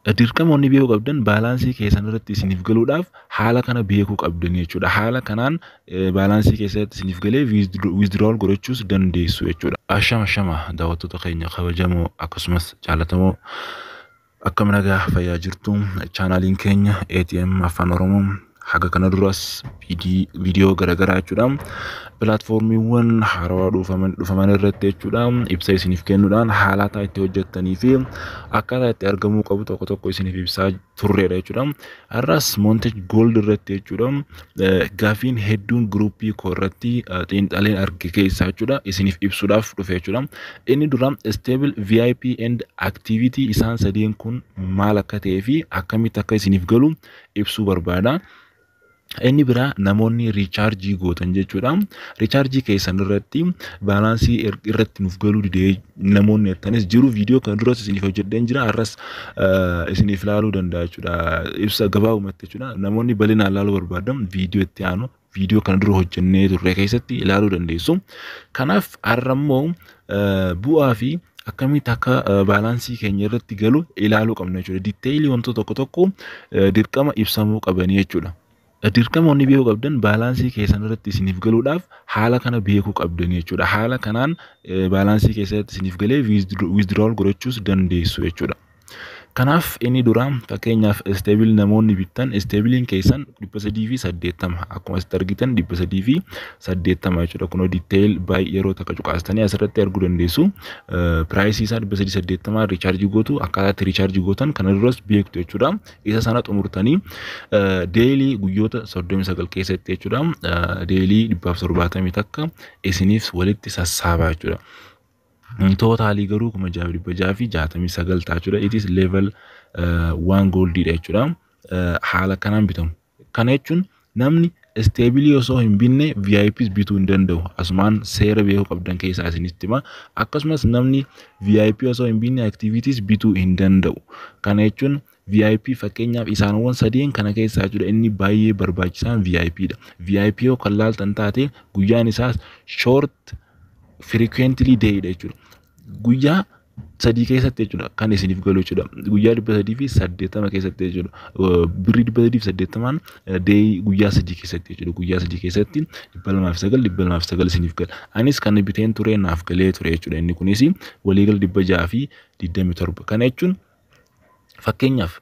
Dirqama wanni beekuu qabdan, balance keessan irratti isiniif galuudhaaf haala kana beekuu qabdan jechuudha. Haala kanaan balance keessatti isiniif galee withdrawal gochuus dandeessu jechuudha. Ashama ashama, daawwattoota keenya kabajamoo akkasumas jaallatamoo, akkam nagaa fayyaa jirtu? Chaanaaliin keenya ATM Afaan Oromoo haga kana duras viidiyoo garaagaraa jechuudha. Pilaatfoormiiwwan haarawaa dhufaman irratti jechuudha, ibsa isiniif kennuudhaan haalata itti hojjettanii fi akkaataa itti argamuu qabu tokko tokko isiniif ibsaa turreedha jechuudha. Har'as Montage Gold irratti jechuudha, gaafiin hedduun giruuppii koo irratti xiinxaleen arge keessaa jechuudha, isiniif ibsuudhaaf dhufe jechuudha. Inni dura stable, VIP and activity isaan sadeen kun maal akka ta'ee fi akkamitti akka isiniif galu ibsuu barbaada. Inni biraa namoonni recharge gootan jechuudha. Recharge keessan irratti balance irratti nuuf galuu didee namoonni jettanis jiru. Viidiyoo kana duras isiniif hojjedheen jira. Har'as isiniif ilaaluu danda'a jechuudha. Ibsa gabaabumatti jechuudha. Namoonni bal'inaan ilaaluu barbaadan viidiyoo itti aanu viidiyoo kana dura hojjennee turre keessatti ilaaluu dandeessu. Kanaaf har'a immoo bu'aa fi akkamitti akka balance keenya irratti galu ilaaluu qabna jechuudha. Detail wantoota tokko tokko dirqama ibsamuu qabanii jechuudha. Dirqama wanni beekuu qabdan, balance keessan irratti isiniif galuudhaaf haala kana beekuu qabdan jechuudha. Haala kanaan balance keessatti isiniif galee withdrawal gochuus dandeessu jechuudha. Kanaaf inni dura fakkeenyaaf stable namoonni bittan, stableiin keessan 380, akkuma asitti argitan 380 jechuudha. Kunoo detail baay'ee yeroo takka cuqaastanii asirratti arguu dandeessu. Price isaa 380 recharge gootu, akkaataa itti recharge gootan kana duras beektu jechuudha. Isa sana xumurtanii daily guyyoota 39 keessatti jechuudha. Daily 171 isiniif walitti sassaabaa jechuudha. Total garuu 6669 ta'a jechuudha. It is level one goldiidha jechuudha. Haala kanaan bitamu. Kana jechuun namni stable osoo hin binne VIPs bituu hin danda'u. Asumaan seera beekuu qabdan keessaa isinitti hima. Akkasumas namni VIP osoo hin binne activities bituu hin danda'u. Kana jechuun VIP fakkeenyaaf isaanowwan sadeen kana keessaa jechuudha, inni baay'ee barbaachisaan VIP dha. VIP yoo kan laaltan taate guyyaan isaas short frequently day dha jechuudha. Guyyaa 3 keessatti jechuudha kan isiniif galu jechuudha. Guyyaa 380 keessatti jechuudha. Birrii 380n day guyyaa 3 keessatti jechuudha. Guyyaa 3 keessatti 209 209 isiniif gala. Anis kan biteen ture naaf galee ture jechuudha. Inni kunis waliigala 627. Kana jechuun fakkeenyaaf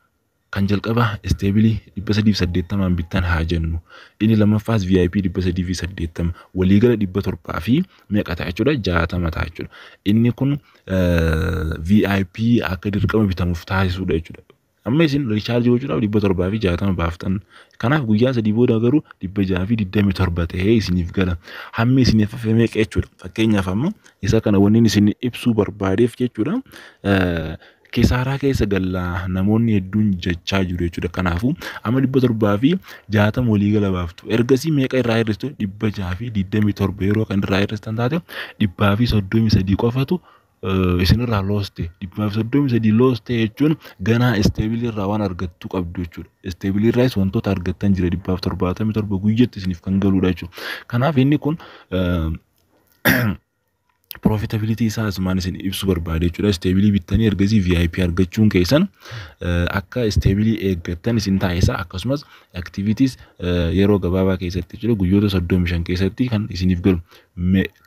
kan jalqabaa stable 380n bittan haa jennu. Inni lammaffaas VIP 380, waliigala 700 fi meeqa ta'a jechuudha? 60 ta'a jechuudha. Inni kun VIP akka dirqama bitamuuf taasisudha jechuudha. Amma isin recharge gochuudhaaf 760 baaftan. Kanaaf guyyaa 3 booda garuu 627 ta'ee isiniif gala. Hammi isiniif hafe meeqa jechuudha? Fakkeenyaaf amma isa kana wanni isin ibsuu barbaadeef jechuudha, kisaaraa keessa gallaa namoonni hedduun jechaa jiru jechuudha. Kanaafuu amma 760 waliigala baaftu. Ergasii meeqa irraa hir'istu? 627 yeroo kan irraa hir'istan taate 133 qofatu isinirraa looste. 133 looste jechuun ganaa stable irraa waan argattu qabdu jechuudha. Stable irraas wantoota argattan jira, 177 guyyatti isiniif kan galudha jechuudha. Kanaaf inni kun profitability isaa asumaan isin ibsuu barbaade jechuudha. Stable bittanii ergasii VIP argachuun keessan akka stable eeggattan isin taasisa. Akkasumas activities yeroo gabaabaa keessatti jechuudha, guyyoota 35 keessatti kan isiniif galu.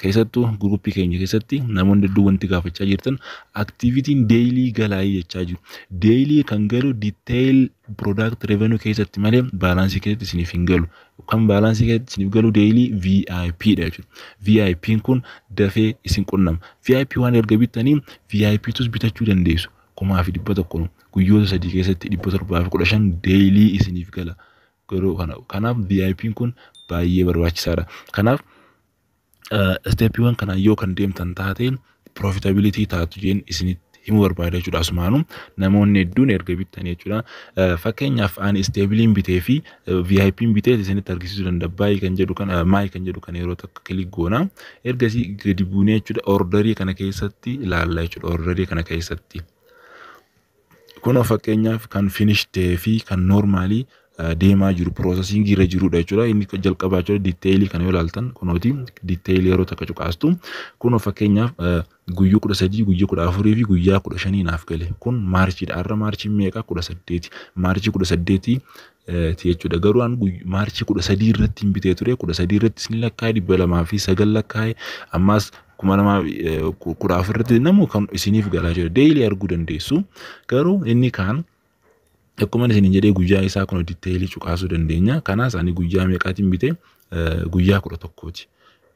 Keessattuu guruppii keenya keessatti namoonni hedduu wanti gaafachaa jirtan activityn daily galaayii jechaa jiru. Daily kan galu detail product revenue keessatti malee balance keessatti isiniif hin galu. Kan balance keessatti isiniif galu daily VIP dha jechuudha. VIP'n kun dafee isin qunnama. VIP waan erga bittanii VIP tus bitachuu dandeessu. 1100 guyyoota 3 keessatti 715 daily isiniif gala. Garuu kanaaf VIP'n kun baay'ee barbaachisaadha. Kanaaf stepiiwwan kanaan yoo kan deemtan taate profitability taatu jeen isinitti himuu barbaada jechuudha. Asumaanuu namoonni hedduun erga bittanii jechuudha. Fakkeenyaaf ani stableiin bitee fi VIP'n bitee isinitti argisiisuu danda'a. Buy kan jedhu kana, my kan jedhu kana yeroo takka click goona. Ergasii gadi buunee jechuudha order kana keessatti ilaalla jechuudha. Order kana keessatti. Kunoo fakkeenyaaf kan finish ta'ee fi kan normal deemaa jiru, processingii irra jirudha jechuudha. Inni jalqabaa jechuudha. Detailii kana yoo ilaaltan, kunooti detailii yeroo takka cuqaastu, kunoo fakkeenyaaf guyyuu 13, guyyuu 14 fi guyyaa 15 naaf gale. Kun Marchiidha. Har'a Marchiin meeqa? 18. March 18 ti jechuudha. Garuu an March 13 irratti hin bitee ture. 13 irratti isin lakkaa'e, 209 lakkaa'e. Ammaas 2014 irratti namu kan isiniif galaa jira. Daily arguu dandeessu. Garuu inni kaan akkuma isin jedhee guyyaa isaa kun detailii cuqaasuu dandeenya. Kanaas ani guyyaa meeqaatiin bite? Guyyaa 11ti.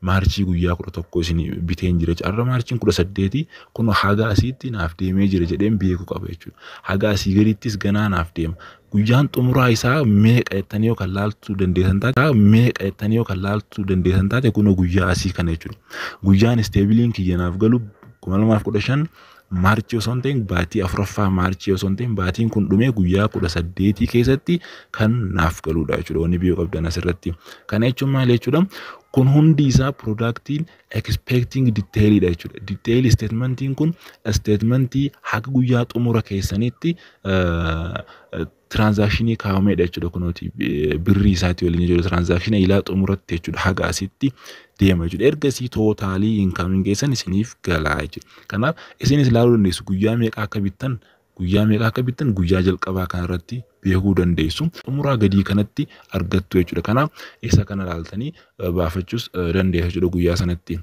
March guyyaa 11 isin biteen jira. Har'a Marchiin 18. Kun haga asiitti naaf deemee jira jedheen beekuu qaba jechuudha. Haga asii gadittis ganaa naaf deema. Guyyaan xumuraa isaa meeqa jettanii yoo kan laaltuu dandeessan taate, meeqa jettanii yoo kan laaltuu dandeessan taate, kun guyyaa asii kana jechuudha. Guyyaan stableiin kiyya naaf galu 2015 March osoo hin ta'in, baatii afuraffaa March osoo hin ta'in, baatiin kun dhumee guyyaa 18 keessatti kan naaf galudha jechuudha. Wanni biyyoo qabdan asirratti. Kana jechuun maal jechuudha? Kun hundi isaa productiin expecting detailidha jechuudha. Detail statementiin kun statementii haga guyyaa xumura keessanitti transactionii kaa'amedha jechuudha. Kunooti birrii isaatii waliin jechuudha. Transactionii ilaa xumuratti jechuudha. Haga asitti deema jechuudha. Ergasii totalii incomeiin keessan isiniif galaa jechuudha. Kanaaf isinis ilaaluu dandeessu, guyyaa meeqa akka bittan, guyyaa meeqa akka bittan guyyaa jalqabaa kanarratti beekuu dandeessu. Xumuraa gadii kanatti argattu jechuudha. Kanaaf isa kana ilaaltanii baafachuus dandeessu jechuudha guyyaa sanatti.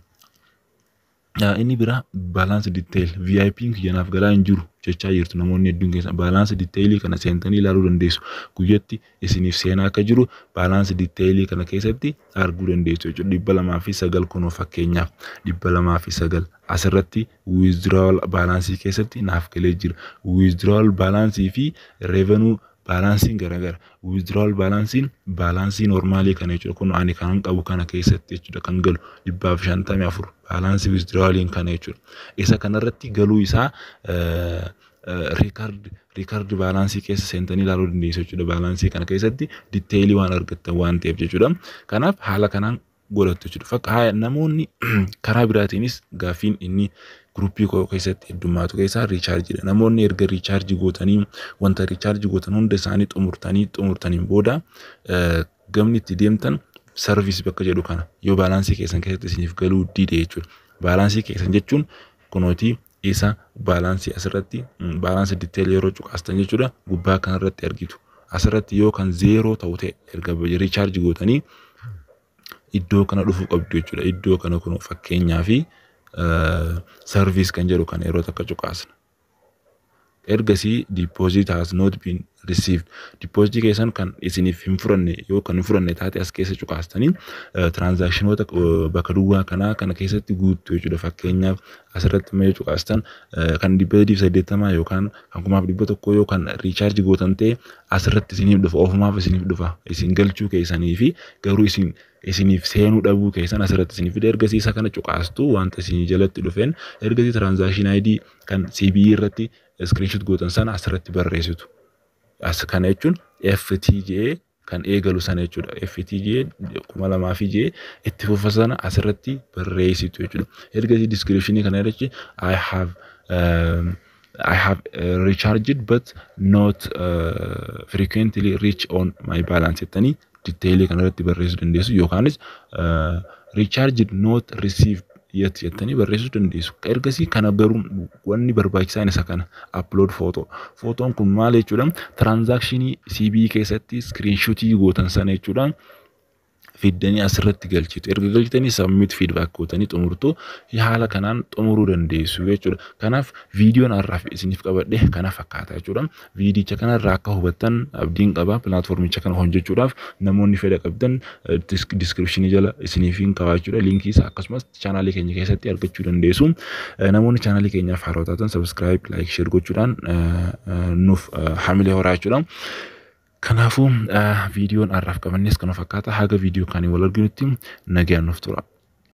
Inni biraa balance detail. VIP kiyyanaaf galaa hin jiru jechaa jirtu namoonni hedduun keessa. Balance detailii kana seentanii ilaaluu dandeessu. Guyyatti isiniif seenaa akka jiru balance detailii kana keessatti arguu dandeessu jechuudha. 209, kunoo fakkeenyaaf 209 asirratti withdrawal balanceii keessatti naaf galee jira. Withdrawal balanceii fi revenue balanceiin garagara. Withdrawal balanceiin balanceii normalii kana jechuudha. Kun ani kan qabu kana keessatti jechuudha kan galu 154 balanceii withdrawaliin kana jechuudha. Isa kanarratti galuu isaa record balanceii keessa seentanii ilaaluu dandeessu jechuudha. Balanceii kana keessatti detailii waan argattan waan ta'eef jechuudha. Kanaaf haala kanaan godhattu jechuudha. Fakka namoonni karaa biraatiinis gaaffiin inni groupii koo keessatti heddummaatu keessaa rechargeiidha. Namoonni erga rechargeii gootanii, wanta rechargeii gootan hunda isaanii xumurtanii xumurtaniin booda gamni itti deemtan service bakka jedhu kana yoo balanceii keessan keessatti isiniif galuu dide jechuudha. Balanceii keessan jechuun kunootii isa balanceii asirratti balanceii detail yeroo cuqaastan jechuudha, gubbaa kanarratti argitu. Asirratti yoo kan zero ta'u ta'e, erga rechargeii gootanii iddoo kana dhufuu qabdu jechuudha. Iddoo kana kun fakkeenyaa fi service kan jedhu kana yeroo takka cuqaasna. Ergasii deposit has not been received. Depositii keessan kan isiniif hin fudhanne yoo kan hin fudhanne taate, as keessa cuqaastanii transactionoota bakka duwwaa kanaa kana keessatti guuttu jechuudha. Fakkeenyaaf asirratti mee cuqaastan, kan 380 yookaan kan 1100 yoo kan rechargeii gootan ta'e, asirratti isiniif dhufa, ofumaaf isiniif dhufa. Isin galchuu keessanii fi garuu isin isiniif seenuu dhabuu keessan asirratti isiniif fide. Ergasii isa kana cuqaastu, wanta isinii jalatti dhufeen. Ergasii transaction ID kan CBE irratti screenshot gootan sana asirratti barreessitu. As kana jechuun FTJ kan eegalu sana jechuudha. FTJ 2000 fi J itti fufa sana asirratti barreessitu jechuudha. Ergasii descriptionii kana irratti I have recharged but not frequently reach on my balance jettanii detailii kana irratti barreessuu dandeessu, yookaanis recharged not received yet jettanii barreessuu dandeessu. Ergasii kana garuu wanni barbaachisaan isa kana upload photo. Footoon kun maal jechuudha? Transactionii CBE keessatti screenshotii gootan sana jechuudha. Fiddanii asirratti galchitu. Erga galchitanii submit feedback gootanii xumurtu, haala kanaan xumuruu dandeessu jechuudha. Kanaaf viidiyoon har'aaf isiniif qabadhe kana fakkaata jechuudha. Viidicha kanarraa akka hubattan abdiin qaba. Platformicha kana hojjechuudhaaf namoonni fedha qabdan descriptionii jala isiniif hin qaba jechuudha. Linkii isaa akkasumas channelii keenya keessatti argachuu dandeessu. Namoonni channelii keenyaaf haaraa taatan subscribe, like, share gochuudhaan nuuf hamilee horaa jechuudha. Kanaafuu viidiyoon har'aaf qabannes kana fakkaata. Haga viidiyoo kaanii wal arginutti nagaan nuuf tura.